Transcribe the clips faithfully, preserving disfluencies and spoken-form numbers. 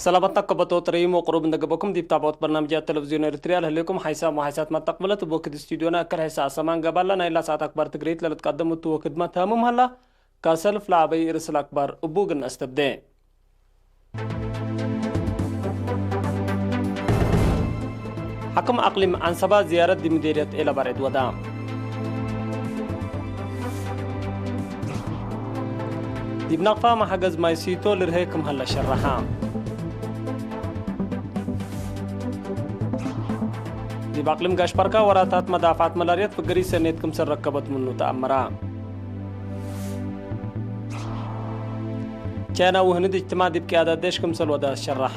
ሰላመት ነከበቶ ጥሪም ወቅሩብ እንደ ገበኩም ዲብ ታብዖት በርናምጃት ቴሌቪዝዮን ኤሪትርያ ለህሌኩም ሓይሳም ወሓይሳት መተቅብለት እብ ወክድ ስቱድዮና እከል ሐይሰ አሰማን ገባላ ናይላ ሰዓት አክባር ትግሪት ለልትቀደም እቱ ወክድ መትሀምም ሀላ። ከሰልፍ ለአበይ ርእስ ለአክባር እቡ እግል ነአስተብዴ። ሐክም አቅሊም ዐንሰባ ዝያረት ዲብ ምዴርየት ኤላባሬድ ወዳ። ዲብ ናቅፋ መሐገዝ ማይ ሲቶ ልርሄ ክም ሀለ ሸረሐ። ዲብ አቅሊም ጋሽ ባርካ ወራታት መዳፍዓት መላርየት ፍግሪ ሰኔት ክምሰል ረከበት ምኑ ተአመረ። ቻይና ውህንድ እጅትማዕ ዲብ ቅያዳት ዴሽ ክምሰል ወደ ሸረሐ።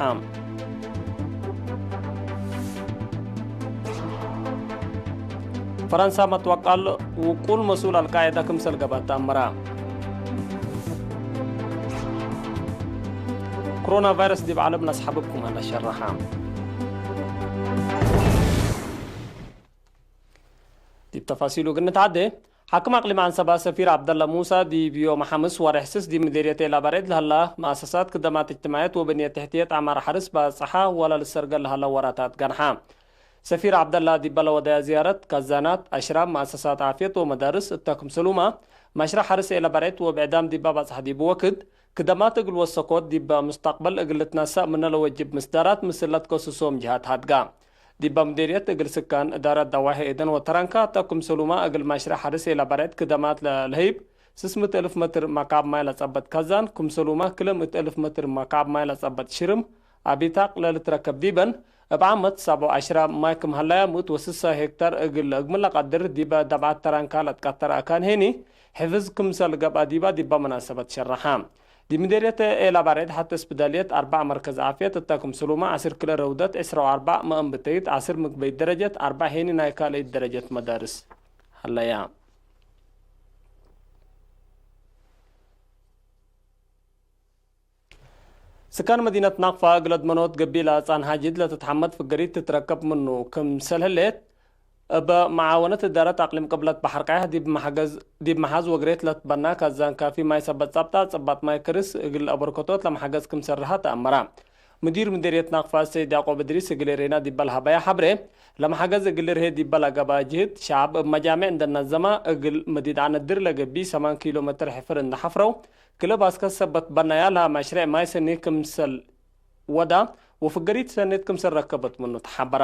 ፈረንሳ መትወቀል ውቁል መስኡል አልቃዒዳ ክምሰል ገብአት ተአመረ። ኮሮና ቫይረስ ዲብ ዐለም ለአስሐብብ ክም ሀለ ሸረሐ። ዲብ ተፋሲሉ እግል ንትዓዴ፣ ሓክም አቅሊም ዐንሰባ ሰፊር ዐብደላ ሙሳ፣ ዲብ ዮም ሐምስ ወሬሕ ስስ ዲብ ምዴርየት ኤላባሬድ ለሀላ መአሰሳት ክደማት እጅትማዕየት ወብንየት ተሕትየት ዐማር ሐርስ ባጽሓ ወለ ልሰርገል ለሀላ ወራታት ገንሓ። ሰፊር ዐብደላ ዲበ ለወደያ ዝያረት፣ ካዛናት፣ አሽራም፣ መአሰሳት ዓፍየት ወመዳርስ እተ ክምሰሉመ፣ መሽረዕ ሐርስ ኤላባሬድ ወብዕዳም ዲበ ባጽሕ ዲቡ ወክድ፣ ክደማት እግል ወሰኮት ዲበ ሙስተቅበል እግል ልትነሰእ ምነ ለወጅብ ምስዳራት ምስል ለትከስሶም ጅሃት ሀድጋ። ዲበ ምዴርየት እግል ስካን፣ እዳረት ደዋሂ ኤደን ወተረንካ እተ ክምሰሉመ እግል መሽረዕ ሐርስ ኤላባሬድ ክደማት ለልህይብ ስስ ምእት እልፍ መትር መካብ ማይ ለጸበጥ ካዛን፣ ክምሰሉመ ክለ ምእት እልፍ መትር መካብ ማይ ለጸበጥ ሽርም፣ አቢታቅ ለልትረከብ ዲበን፣ እብ ዓመት ሳቦ አሽራም ማይ ክም ሀለያ ምእት ወስሳ ሄክታር እግል ለእግምል ለቀድር፣ ዲበ ደብዓት ተራንካ ለትቀተረ አካን ሄኒ፣ ሕፍዝ ክምሰል ገብአ ዲባ ዲባ መናሰበት ሸረሐ። ዲብ ምዴርየት ኤላባሬድ ሐቴ እስብዳልየት አርበዕ መርከዝ ዓፍየት እተ ክምስሉመ፣ ዐስር ክለ ረውደት፣ ዕስራ ወአርበዕ መአንብተይት፣ ዐስር ምግበይት ደረጀት፣ አርበዕ ሄኒ ናይ ካልአይት ደረጀት መዳርስ ሀለያ። ስካን መዲነት ናቅፋ እግለ አድመኖት ገቢላ ጻንሓ ጅድ ለትትሐመድ ፍገሪት ትትረከብ ምኑ ክምሰል ህሌት፣ እበ መዓወነት እዳረት አቅሊም ቅብለት በሐር ቀያሕ ዲብ መሐገዝ፣ ዲብ መሓዝ ወግሬት ለትትበና ካዛን ካፊ ማይ ሰበት ጸብጣ፣ ጽባጥ ማይ ክርስ እግል አበርከቶት ለመሐገዝ ክምሰል ረሃ ተአመረ። ምዲር ምዴርየት ናቅፋ ሰይድ ያዕቆብ እድሪስ እግል ኤሬና ዲበ ለሀበያ ሐብሬ፣ ለመሐገዝ እግል ልርሄ ዲበ ለገብአ ጅህድ፣ ሸዐብ እብ መጃሜዕ እንደ ነዘመ፣ እግል መዲድ ዐነድር ለገብእ ሰማን ኪሎ ሜትር ሕፍር እንደ ሐፍረው፣ ክለ ባስከት ሰበት በናያ ለሀ መሽሬዕ ማይ ሰኒ ክምሰል ወዳ ወፍገሪት ሰኔት ክምሰል ረከበት ምኑ ተሐበረ።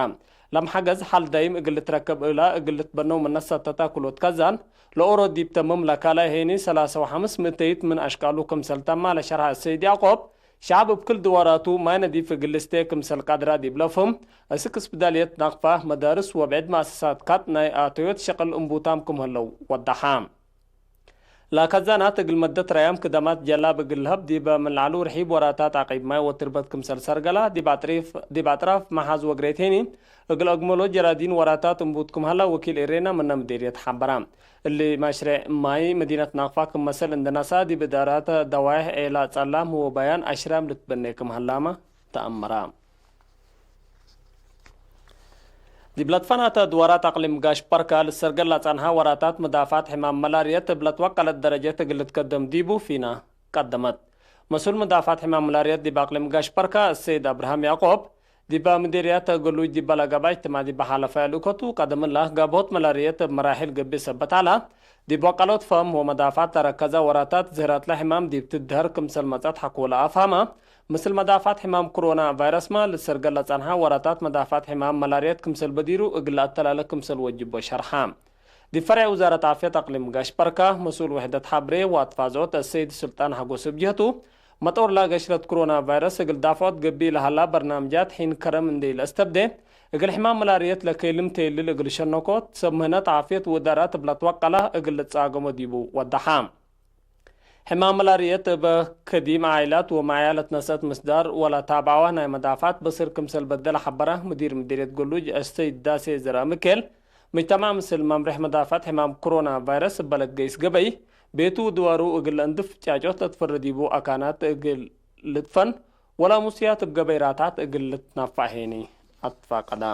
ለመሐገዝ ሐል ዳይም እግል ልትረከብ እላ እግል ልትበነው ምነ ሰተታ ክሎት ከዛን ለኦሮ ዲብ ተምም ለካላይ ሄኒ ሰላሳ ወሐምስ ምእተይት ምን አሽቃሉ ክምሰል ተማ ለሸርሐ ሰይድ ያዕቆብ፣ ሸዐብ እብ ክል ድዋራቱ ማይ ነዲፍ እግል ልስቴ ክምሰል ቀድራ ዲብ ለፍህም፣ እስክ እስብዳልየት ናቅፋ፣ መዳርስ ወብዕድ መአሰሳት ካጥ ናይ አተዮት ሸቅል እምቡታም ክም ህለው ወደሐ። ለከዛናት እግል መደት ረያም ክደማት ጀላብ እግል ለሀብ ዲበ ምን ለዐሉ ርሒብ ወራታት ዐቂብ ማይ ወትርበት ክምሰል ሰርገላ፣ ዲብ አጥሪፍ፣ ዲብ አጥራፍ መሓዝ ወግሬት ሄኒ እግል አግመሎ ጀራዲን ወራታት እምቡት ክም ሀላ ወኪል ኤሬና ምነ ምዴርየት ሐበራ። እሊ መሽሬዕ ማይ መዲነት ናቅፋ ክም መሰል እንደ ነስአ፣ ዲብ እዳራት ደዋይሕ ዔላ ጸላም ወባያን አሽራም ልትበኔ ክም ሀላመ ተአመራ። ዲብ ለትፈናተ ድዋራት አቅሊም ጋሽ በርካ ልሰርገል ለጸንሐ ወራታት መዳፋት ሕማም መላርየት እብ ለትወቀለት ደረጀት እግል ልትከደም ዲቡ ፊና ቀደመት። መስኡል መዳፋት ሕማም መላርየት ዲብ አቅሊም ጋሽ በርካ እሰይድ አብርሃም ያዕቆብ፣ ዲበ ምዴርያተ ገሉጅ ዲበ ለገብአ እጅትማዕ ዲበ ሐለፈ ልእኮቱ፣ ቀደምላ ጋብሆት መላርየት እብ መራሒል ገብእ ሰበት ዐላ፣ ዲብ ወቀሎት ፈም ወመዳፋት ለረከዘ ወራታት ዝህረትለ ሕማም ዲብ ትድሀር ክምሰል መጸት ሐቆለ አፍሀመ። ምስል መዳፋት ሕማም ክሮና ቫይረስመ ልሰርገል ለጸንሐ ወራታት መዳፋት ሕማም መላርየት ክምሰል በዲሩ እግል ለአተላለ ክምሰል ወጅቦ ሸርሐ። ዲብ ፈሬዕ ውዛረት ዓፍየት አቅሊም ጋሽ በርካ፣ መስኡል ውሕደት ሐብሬ ወአትፋዝዖት አሰይድ ሱልጣን ሐጎስ እብ ጀህቱ፣ መጦርላ ገሽረት ክሮና ቫይረስ እግል ዳፍዖት ገብእ ለሀላ በርናምጃት ሒን ከረም እንዴ ኢለአስተብዴ፣ እግል ሕማም መላርየት ለከይልም ተይልል እግል ሸነኮት፣ ሰብ ምህነት ዓፍየት ወእዳራት እብ ለትወቀላ እግል ልትጻገሞ ዲቡ ወደሐ። ሕማም መላርየት እበ ከዲም ዓኢላት ወመዓያ ለትነሰአት ምስዳር ወለታብዐዋ ናይ መዳፋት በስር ክምሰል በደ ለሐበረ ምዲር ምዲርየት ገሉጅ አሰይድ ዳሴ ዘርአምኬል፣ ምጅተማዕ ምስል መምሬሕ መዳፋት ሕማም ክሮና ቫይረስ እበ ለትገይስ ገበይ፣ ቤቱ ወድዋሩ እግል ለእንድፍ ጫጮት ለትፈረ ዲቡ አካናት እግል ልድፈን ወለሙስያት እብ ገበይ ራታት እግል ልትናፋዕ ሄኒ አትፋቀዳ።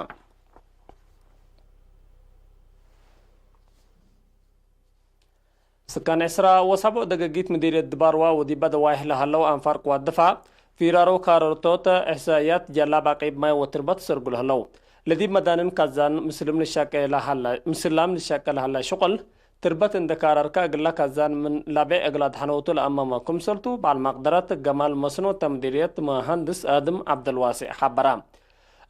ስካን ዕስራ ወሰብዕ ደገጊት ምዲርየት ድባርዋ ወዲበ ደዋይሕ ለሀለው አንፋር ቅዋት ድፋዕ ፊራሮ ካረርቶተ እሕሳእያት ጀላብ አቂብ ማይ ወትርበት ሰርጉ ለህለው። ለዲብ መዳንን ካዛን ምስልም ልሻቀ ለሀላ-፣ ምስላም ልሻቀ ለሀላ ሽቁል ትርበት እንደ ካረርከ እግላ ካዛን ምን ላቤዕ እግል አድሐነውቱ ለአመመ ክምሰልቱ በዐል መቅደረት ገማል መስኖ ተምዲርየት መሀንድስ አድም ዐብደልዋሴዕ ሐበረ።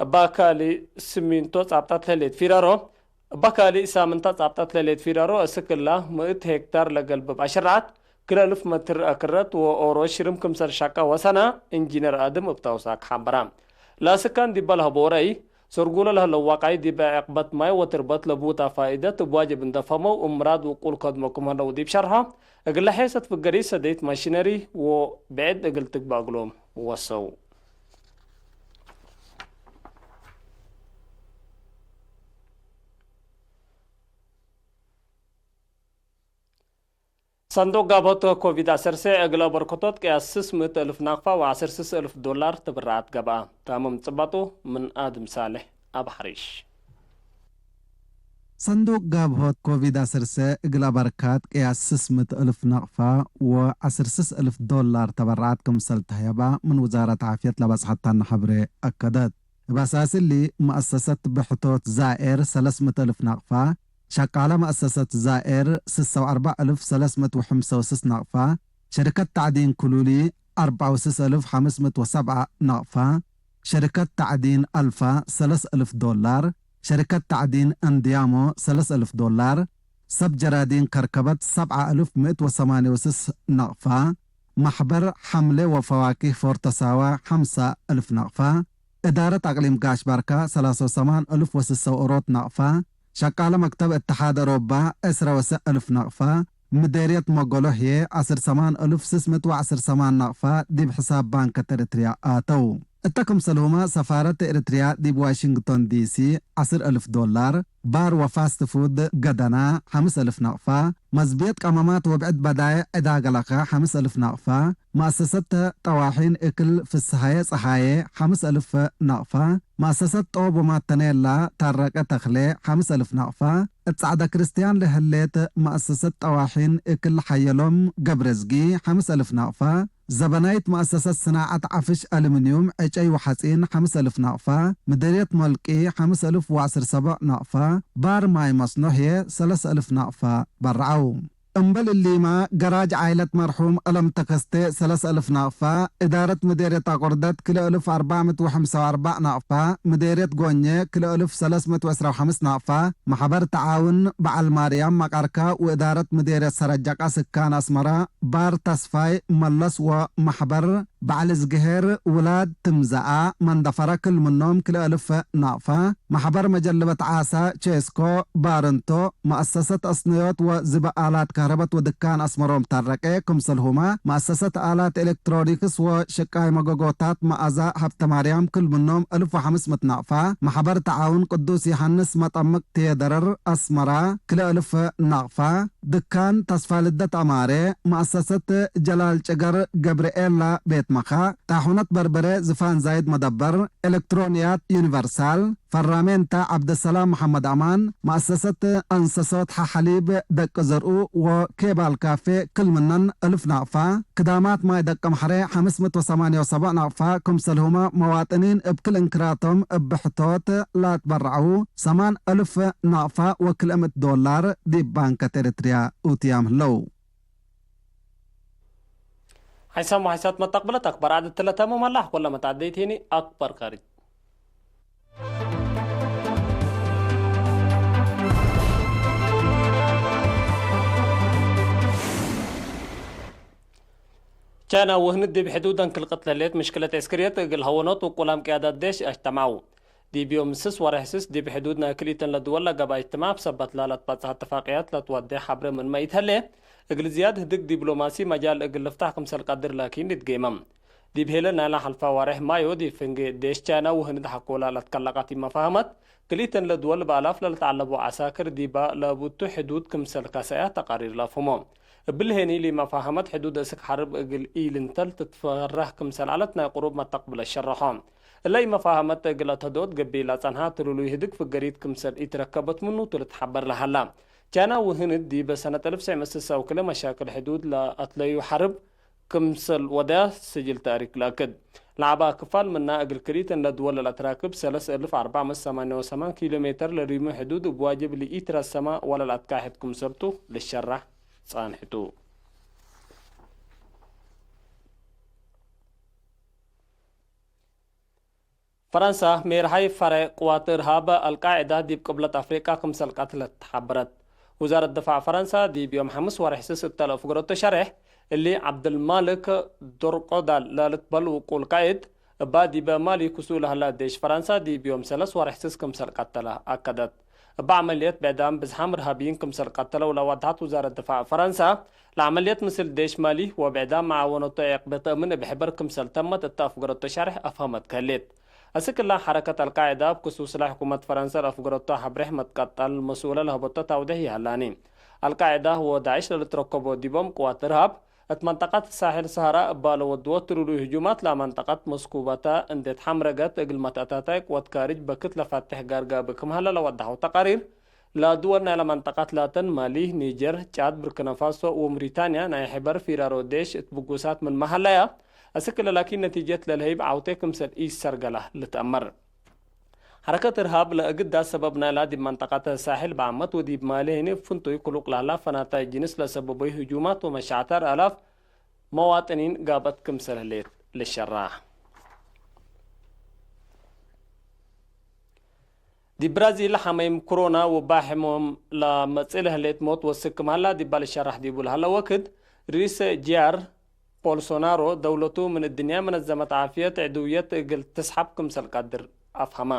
እበ አካሊ ስሚንቶ ጻብጠት ለህሌት ፊራሮ፣ እበ ካልእ ሳምንታ ጻብጠት ለህሌት ፊራሮ፣ እስክ እላ ምእት ሄክታር ለገልብብ አሸርዓት፣ ክለ እልፍ መትር አክረት ወኦሮ ሽርም ክምሰል ሻቀ ወሰነ፣ ኢንጂነር አድም እብ ተውሳክ ሐበረ። ለአስካን ዲበ ለሀቦ ረአይ፣ ሰርጉለ ለህለው ዋቃይ ዲበ ዕቅበት ማይ ወትርበት ለቡታ ፋኢደት እብ ዋጅብ እንደ ፈመው፣ እምራድ ውቁል ከድሞ ክም ሀለው ዲብ ሸርሖ፣ እግለ ሔሰት ፍገሪት ሰደይት ማሽነሪ ወብዕድ እግል ትግበእ እግሎም ወሰው። ሰንዱቅ ጋብሆት ኮቪድ ዐሰርተ እግለ በርከቶት ቅያስ ስስ ምእት እልፍ ናቅፋ ወዐስር ስስ እልፍ ዶላር ትብረዓት ገብአ። ታምም ጽባጡ ምን አድም ሳልሕ አብ ሐሪሽ። ሰንዱቅ ጋብሆት ኮቪድ ዐሰርተ እግለ በርካት ቅያስ ስስ ምእት እልፍ ናቅፋ ወዐስር ስስ እልፍ ዶላር ተበረዓት ክምሰል ተህየባ ምን ውዛረት ዓፍየት ለበጽሐታነ ሐብሬ አከደት። እብ አሳስ እሊ፣ መአሰሰት ብሕቶት ዛኤር ሰለስ ምእት እልፍ ናቅፋ፣ ሸቃለ መአሰሰት ዛኤር ስሰ ወአርበዕ እልፍ ሰለስ ምእት ወሐምሰ ወስስ ናቅፋ፣ ሸሪከት ተዕዲን ክሉሊ አርበዕ ወስስ እልፍ ሐምስ ምእት ወሰብዓ ናቅፋ፣ ሸሪከት ተዕዲን አልፋ ሰለስ እልፍ ዶላር፣ ሸሪከት ተዕዲን እንድያሞ ሰለስ እልፍ ዶላር፣ ሰብ ጀራዲን ከርከበት ሰብዓ እልፍ ምእት ወሰማንየ ወስስ ናቅፋ፣ መሕበር ሐምሌ ወፈዋኪህ ፎርተሳዋ ሐምሳ እልፍ ናቅፋ፣ እዳረት አቅሊም ጋሽ ባርካ ሰላሳ ወሰማን እልፍ ወስሰ ወኦሮት ናቅፋ፣ ሸቃለ መክተብ እትሓድ አሮባ ዕስረ ወሰዕ እልፍ ናቅፋ፣ ምዴርየት መጎሎ ህዬ ዐስር ሰማን እልፍ ስስ ምእት ወዐስር ሰማን ናቅፋ ዲብ ሕሳብ ባንከት ኤረትርያ አተው። እተ ክምሰልሁመ ሰፋረት ኤረትርያ ዲብ ዋሽንግቶን ዲሲ ዐስር እልፍ ዶላር፣ ባር ወፋስት ፉድ ገደና ሐምስ እልፍ ናቅፋ፣ መዝብየት ቀመማት ወብዕድ በዳይዕ ዕዳገ ለከ ሐምስ እልፍ ናቅፋ፣ መአሰሰት ጠዋሒን እክል ፍስሃየ ጸሃየ ሐምስ እልፍ ናቅፋ፣ መአሰሰት ጦብ ወማተኔላ ታረቀ ተክሌ ሐምስ እልፍ ናቅፋ፣ እት ጸዕደ ክርስትያን ለህሌት መአሰሰት ጠዋሒን እክል ሐየሎም ገብረዝጊ ሐምስ እልፍ ናቅፋ፣ ዘበናይት መአሰሰት ስናዐት ዐፍሽ አሉሚንዩም ዕጨይ ወሐጺን ሐምስ እልፍ ናቅፋ፣ ምድርየት ሞልቂ ሐምስ እልፍ ወዐስር ሰቦዕ ናቅፋ፣ ባር ማይ መስኖ ህዬ ሰለስ እልፍ ናቅፋ በርዐው። እምበል እሊመ፣ ገራጅ ዓይለት መርሑም አለም ተከስቴ ሰለስ እልፍ ናቅፋ፣ እዳረት ምዴርየት አቁርደት ክልኤ እልፍ አርበዕ ምእት ወሐምሳ ወአርበዕ ናቅፋ፣ ምዴርየት ጎኜ ክልኤ እልፍ ሰለስ ምእት ወዕስራ ወሐምስ ናቅፋ፣ መሕበር ተዓውን በዐል ማርያም መቃርካ ወእዳረት ምዴርየት ሰረጀቃ ስካን አስመረ፣ ባር ተስፋይ መለስ ወመሕበር በዐል እዝግሄር ውላድ ትምዘአ መንደፈረ ክል ምኖም ክልኤ እልፍ ናቅፋ፣ መሕበር መጀልበት ዓሳ ቼስኮ ባርንቶ፣ መአሰሰት አስነዮት ወዝበ አላት ከህረበት ወድካን አስመሮም ታረቄ፣ ክምሰልሁመ መአሰሰት አላት ኤሌክትሮኒክስ ወሽቃይ መገጎታት መአዛ ሀብተማርያም ክል ምኖም እልፍ ወሐምስ ምእት ናቅፋ፣ መሕበር ተዓውን ቅዱስ ዮሐንስ መጠምቅ ቴደረር አስመራ ክልኤ እልፍ ናቅፋ፣ ድካን ተስፋልደት አማሬ፣ መአሰሰት ጀላል ጭገር ገብርኤላ ቤት መኻ፣ ጣሑነት በርበሬ ዝፋን ዛይድ መደበር፣ ኤለክትሮንያት ዩኒቨርሳል፣ ፈራሜንታ ዐብደሰላም መሐመድ አማን፣ መአሰሰት አንሰሶት ሐሐሊብ ደቂ ዘርኡ ወኬባል ካፌ ክል ምነን እልፍ ናቅፋ፣ ክዳማት ማይ ደቂ መሕሬ ሐምስ ምእት ወሰማንየ ወሰብዕ ናቅፋ፣ ክምሰልሁመ መዋጥኒን እብ ክል እንክራቶም እብ ብሕቶት ላትበረዐው ሰማን እልፍ ናቅፋ ወክልኤ ምእት ዶላር ዲብ ባንከት ኤረትርያ ኡትያም ህለው። ሓይሳም ወሓይሳት መተቅብለት አክባር ዓድ እትለ ተምም ሀላ፣ አሕኮለ መትዓደይት ሄኒ አክባር ካሪት። ቻይና ወህንድ ዲብ ሕዱድ አንክልቅት ለህሌት ምሽክለት ዐስከርየት እግል ሀወኖት ውቁላም ቅያዳት ዴሽ አጅተምዐው። ዲብ ዮም ስስ ወሬሕ ስስ ዲብ ሕዱድ ናይ ክልኢተን ለድወል ለገብአ እጅትማዕ እብ ሰበት ላላት ባጽሐ እትፋቅያት ለትወዴ ሐብሬ ምንመ ኢትሀሌ፣ እግል ዝያድ ህድግ ዲብሎማሲ መጃል እግል ልፍታሕ ክምሰል ቀድር ላኪን ኢትጌመ። ዲብ ሄለ ናይላ ሐልፋ ዋሬሕ ማዮ ዲብ ፍንጌ ዴሽ ቻይና ወህንድ ሐቆላ ለትከለቀት ኢመፋህመት፣ ክልኢተን ለድወል በአላፍ ለልትዐለቦ ዐሳክር ዲባ ለቡቱ ሕዱድ ክምሰል ካሰያ ተቃሪር ለአፍህሞ። እብሊ ሄኒ ለኢመፋህመት ሕዱድ እስክ ሐርብ እግል ኢልንተል ትትፈረህ ክምሰል ዐለት ናይ ቅሩብ መተቅብለ ሸረሖ። እለ ኢመፋህመት እግል አተዶት ገብእ ለጸንሐ ትሉሉይ ህድግ ፍገሪት ክምሰል ኢትረከበት ምኑ ቱ ልትሐበር ለሀላ። ቻይና ወህንድ ዲበ ሰነት እልፍ ወትሰዕ ምእት ስሳ ወክልኤ መሻክል ሕዱድ ለአትለዩ ሐርብ ክምሰል ወደያ ስጅል ተእሪክ ለአክድ። ለዐበ ክፋል ምና እግል ክሪት እንደ ድወል ለአትራክብ ሰለስ እልፍ አርበዕ መእት ሰማንየ ወሰማን ኪሎ ሜተር ለሪሙ ሕዱድ እብ ዋጅብ ለኢትረሰመ ወለለአትካሕድ ክምሰልቱ ልሸራሕ ጸንሕቱ። ፈረንሳ፣ ሜርሃይ ፈረ ቅዋት እርሃብ አልቃዕዳ ዲብ ቅብለት አፍሪቃ ክምሰል ቀትለት ተሓበረት። ውዛረት ድፋዕ ፈረንሳ፣ ዲብ ዮም ሐምስ ወርሕ ስስ እተ ለአፍገረቶ ሸሬሕ፣ እሊ ዐብደልማልክ ዶርቆዳል ለልትበል ውቁል ቃእድ፣ እባ ዲበ ማሊ ክሱእ ለሀላ ዴሽ ፈረንሳ፣ ዲብ ዮም ሰለስ ወርሕ ስስ ክምሰል ቀተለ አከደት። እብ ዐመልየት ብዕዳም ብዝሓም እርሃብይን ክምሰል ቀተለው ለወድሐት ውዛረት ድፋዕ ፈረንሳ፣ ለዐመልየት ምስል ዴሽ ማሊ ወብዕዳም መዓወነቱ ዔቅበተ እምን እብ ሕበር ክምሰል ተመት እተ አፍገረቶ ሸርሕ አፍሀመት ከህሌት። አስክ እላ ሐረከት አልቃዕዳ እብ ክሱስ ለሕኩመት ፈረንሳ ለአፍገረቶ ሐብሬሕ መትቀጠል መስኡለ ለሀበቶ ታውዴሕ ይሀላኒ። አልቃዕዳ ወዳዕሽ ለልትረከቦ ዲቦም ቅዋት እርሃብ፣ እት መንጠቀት ሳሕል ሰሃራ እባ ለወድወ ትሩሉይ ህጁማት ለመንጠቀት መስኩበተ እንዴ ተሐምረገት፣ እግል መትአታታይ ቅወት ካርጅ በክት ለፋቴሕ ጋር ጋብእ ክም ሀለ ለወደሐው ተቃሪር፣ ለድወል ናይለ መንጠቀት ላተን ማሊ፣ ኒጀር፣ ጫድ፣ ብርኪናፋሶ ወሙሪታንያ ናይ ሕበር ፊራሮ ዴሽ እት ብጉሳት ምንመ ሀለያ፣ አስክ ለላኪን ነቲጀት ለልሀይብ ዐውቴ ክምሰል ኢሰርገላ ልትአመር። ሐረከት እርሃብ ለእግዳ ሰበብ ናይላ ዲብ መንጠቀት ሳሕል በዐመት ወዲብ ማሊ ህኒ ፍንቱይ ክሉቅ ለህላ ፈናታይ ጅንስ ለሰበቦይ ህጁማት ወመሻዕተር አላፍ መዋጥኒን ጋብአት ክምሰል ህሌት ልሸራሕ። ዲብ ብራዚል ሐመይም ክሮና ወባሕሞም ለመጽእ ለህሌት ሞት ወስክ ክም ሀላ ዲባ ልሸራሕ ዲቡ ለሀለ ወክድ፣ ሪስ ጂያር ቦልሶናሮ፣ ደውለቱ ምን እድንያ መነዘመት ዓፍየት ዕድውየት እግል ትስሐብ ክምሰል ቀድር አፍሀማ።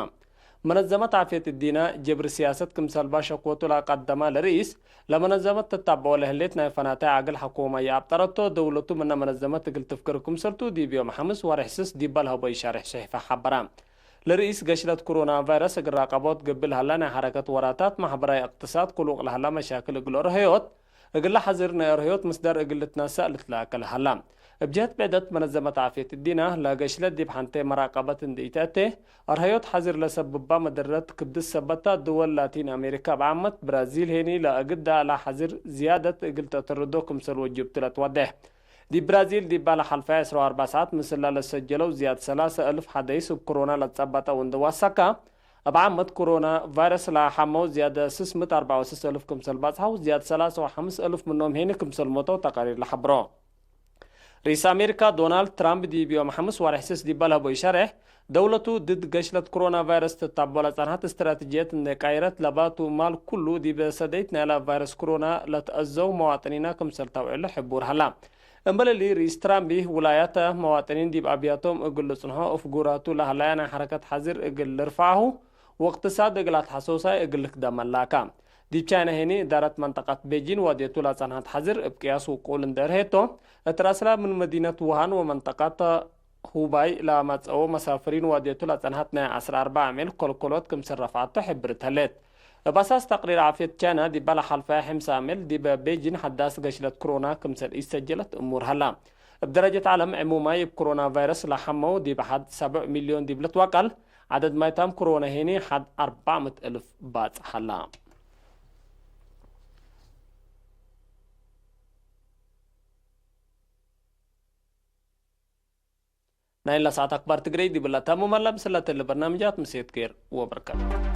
መነዘመት ዓፍየት እዲነ፣ ጀብር ስያሰት ክምሰልባ ሸክወቱ ለአቀደመ ለርኢስ፣ ለመነዘመት ትታብዖ ለህሌት ናይ ፈናታይ አግል ሐኮማ የአብጠረቶ፣ ደውለቱ ምነ መነዘመት እግል ትፍግር ክምሰልቱ፣ ዲብ ዮም ሐምስ ወርሕ ስስ ዲባ ለሀቦ ኢሻርሕ ሰሒፈ ሐበረ። ለርኢስ፣ ገሽለት ክሮና ቫይረስ እግል ራቀቦት ገብእ ለሀላ ናይ ሐረከት ወራታት፣ ማሕበራይ እቅትሳድ ክሉቅ ለሀላ መሻክል እግል ኦርሀዮት፣ እግለ ሐዝር ናይ አርህዮት ምስዳር እግል ልትነሰእ ልትለአከ ለሀላ። እብ ጀህት ብዕደት መነዘመት ዓፍየት እዲነ፣ ለገሽለት ዲብ ሐንቴ መራቀበት እንዴ ኢተአቴ፣ አርህዮት ሐዝር ለሰብባ መደረት ክብድት ሰበታ፣ ድወል ላቲን አሜሪካ እብ ዓመት፣ ብራዚል ሄኒ ለእግዳ ለሐዝር ዝያደት እግል ተአተርዶ ክምሰል ወጅብቱ ለትወዴሕ። ዲብ ብራዚል ዲባ ለሐልፈየ ዕስራ ወአርበዕ ሰዓት ምስላ ለሰጀለው ዝያድ ሰላሰ እልፍ ሐደይስ እብ ክሮና ለትጸበጠው እንዴ ዋሰካ፣ እብ ዓመት ክሮና ቫይረስ ለሐመው ዝያድ ስስ ምእት አርበዕ ወስስ እልፍ ክምሰል ባጽሐው፣ ዝያድ ሰላሰ ወሐምስ እልፍ ምኖም ሄኒ ክምሰል ሞተው ተቃሪር ለሐብሮ። ርኢስ አሜሪካ ዶናልድ ትራምፕ ዲብ ዮም ሐምስ ወርሕ ስስ ዲባ ለሀቦ ኢሸሬሕ፣ ደውለቱ ድድ ገሽለት ክሮና ቫይረስ ትታቦ ለጸንሐት ስትራተጅየት እንዴ ቀይረት ለባቱ ማል ኩሉ ዲብ ሰደይት ናይላ ቫይረስ ክሮና ለትአዘው መዋጥኒና ክምሰል ተውዕሎ ሕቡር ሀላ። እምበል እሊ፣ ርኢስ ትራምፕ ውላያተ መዋጥኒን ዲብ አብያቶም እግል ልጽንሖ እፍጉራቱ ለሀለያ ናይ ሐረከት ሐዝር እግል ልርፋሁ ወእቅትሳድ እግል አትሐሶሳይ እግል ልክደም መላካ። ዲብ ቻይና ሄኒ እዳረት መንጠቀት ቤጂን ዋድየቱ ለጸንሐት ሐዝር እብ ቅያስ ውቁል እንዴ ርሄቶ፣ እት ረአስላ ምን መዲነት ውሃን ወመንጠቀት ሁባይ ለመጽአው መሳፍሪን ዋድየቱ ለጸንሐት ናይ ዐስር አርበዕ አሜል ኮልኮሎት ክምሰል ረፍዐቶ ሕብርት ህሌት። እብ አሳስ ተቅሪር ዓፍየት ቻይና ዲባ ለሐልፈ ሕምሰ አሜል ዲበ ቤጂን ሐዳስ ገሽለት ክሮና ክምሰል ኢሰጀለት እሙር ሀላ። እብ ደረጀት ዐለም ዕሙማይ እብ ክሮና ቫይረስ ለሐመው ዲብ ሐድ ሰብዕ ሚልዮን ዲብ ልትወቀል፣ ዐደድ ማይታም ክሮና ሄኒ ሐድ አርበዕ ምእት እልፍ ባጽሕ ሀላ። ናይላ ሰዓት አክባር ትግረይ ዲብላ ታሙም ሀላ። ምስለ እትሊ በርናምጃት ምሴት ኬር ወበረከት።